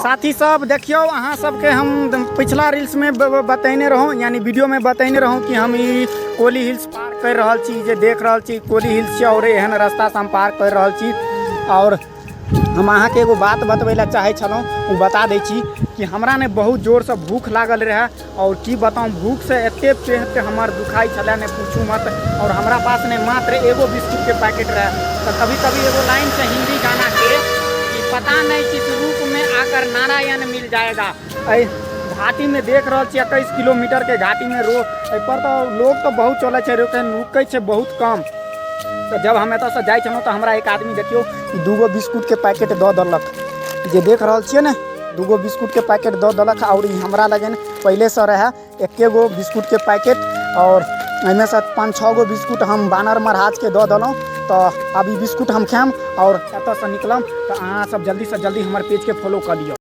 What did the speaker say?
साथी सब, देखियौ, अहाँ सबके हम पिछला रील्समे बतेने रहौं, यानी वीडियोमे बतेने रहौं कि हम ई कोली हिल्स पार करि रहल छी। जे देख रहल छी, कोली हिल्स छै आओर एहन रास्तासँ हम पार करि रहल छी। आओर हम अहाँके एगो बात बतबै लए चाहै छलहुँ, ओ बता दै छी कि हमरा ने बहुत जोरसँ भूख लागल रहए आओर की बताउ, भूखसँ एते पेट हमर दुखाइ छलै ने, पूछू मत। आओर हमरा पास ने मात्र एगो बिस्कुटके पैकेट रहए। तऽ कभी कभी एगो लाइन छै हिंदी गानाके कि "पता नहीं किस रूप में आकर नारायण मिल जाएगा"। एहि घाटीमे देख रहल छी, 21 किलोमीटरके घाटीमे रो एहिपर तऽ लोग तऽ बहुत चलै छै, लेकिन रुकै छै बहुत कम। तऽ जब हम एतऽसँ जाइ छलहुँ, तऽ हमरा एक आदमी, देखियौ, ई दूगो बिस्कुटके पैकेट दऽ देलक। जे देख रहल छियै ने, दूगो बिस्कुटके पैकेट दऽ देलक। आओर ई हमरा लगन पहिलेसँ रहए एके गो बिस्कुटके पैकेट आओर एहिमेसँ पाँच छओ गो बिस्कुट हम बानर महाराजके दऽ देलहुँ। तऽ आब ई बिस्कुट हम खायब आओर एतऽसँ निकलब। तऽ अहाँ सब जल्दीसँ जल्दी हमर पेजके फॉलो कऽ लिअ।